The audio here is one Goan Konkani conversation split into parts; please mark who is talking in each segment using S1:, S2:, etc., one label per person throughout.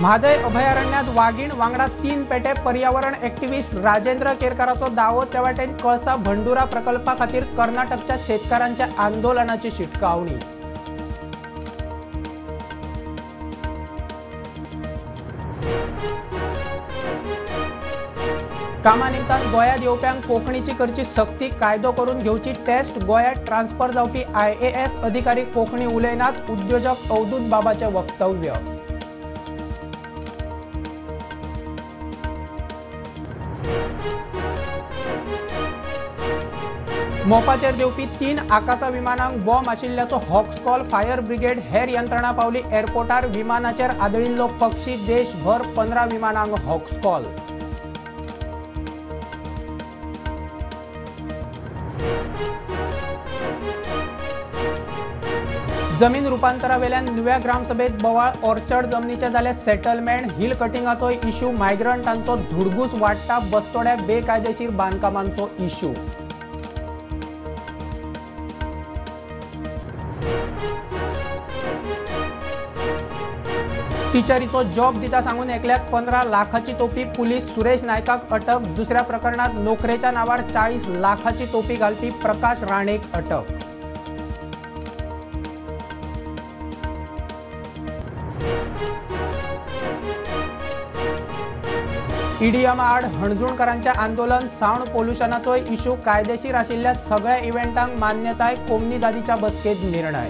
S1: म्हादय अभयारण्यात वागीण वांगडा 3 पेटे पर्यावरण एक्टिविस्ट राजेंद्र केरकाराचो दावो। ते वाटेन कळसा भंडुरा प्रकल्पा खातीर कर्नाटकच्या शेतकारांच्या आंदोलनाची शिटकावणी। कामा निमतान गोंयांत येवप्यांक कोंकणीची करची सक्ती, कायदो करून घेवची टेस्ट। गोंयांत ट्रान्सफर जावपी IAS अधिकारी कोंकणी उलयनात, उद्योजक अवधूत बाबाचें वक्तव्य। मोपाचेर देंवपी 3 आकासा विमानांक बॉम्ब आशिल्ल्याचो हॉक्स कॉल। फायर ब्रिगेड हेर यंत्रणा पावली एअरपोर्टार। विमानाचेर आदळिल्लो पक्षी। देशभर 15 विमानांक हॉक्स कॉल। जमीन रुपांतरावेल्यान नुव्या ग्रामसभेत बोवाळ। ऑर्चर्ड जमनीचे जाले सेटलमेंट। हिल कटिंगाचो इश्यू। मायग्रंटांचो धुडगूस वाडटा। बस्तोड्या बेकायदेशीर बांदकामांचो इश्यू। टिचरीचो जॉब दिता सांगून एकल्याक 15 लाखाची तोपी। पुलीस सुरेश नायकाक अटक। दुसऱ्या प्रकरणात नोकरेच्या नावार 40 लाखाची तोपी घालपी प्रकाश राणेक अटक। ईडीएम आड हणजूणकरांचें आंदोलन। सावंड पोल्युशनाचोय इश्यू। कायदेशीर आशिल्ल्या सगळ्या इव्हेंटांक मान्यताय। कोमनीदादीच्या बसकेंत निर्णय।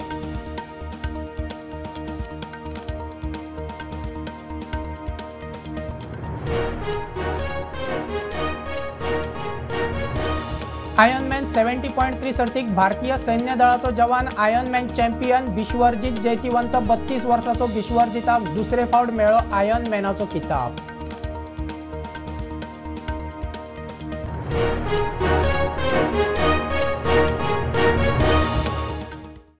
S1: आयर्नमॅन 70.3 सर्तीक भारतीय सैन्य दळाचो जवान आयर्नमॅन चॅम्पियन बिश्वरजीत जैतिवंत। 32 वर्साचो बिश्वरजीताक दुसरे फावट मेळ्ळो आयर्नमॅनाचो किताब।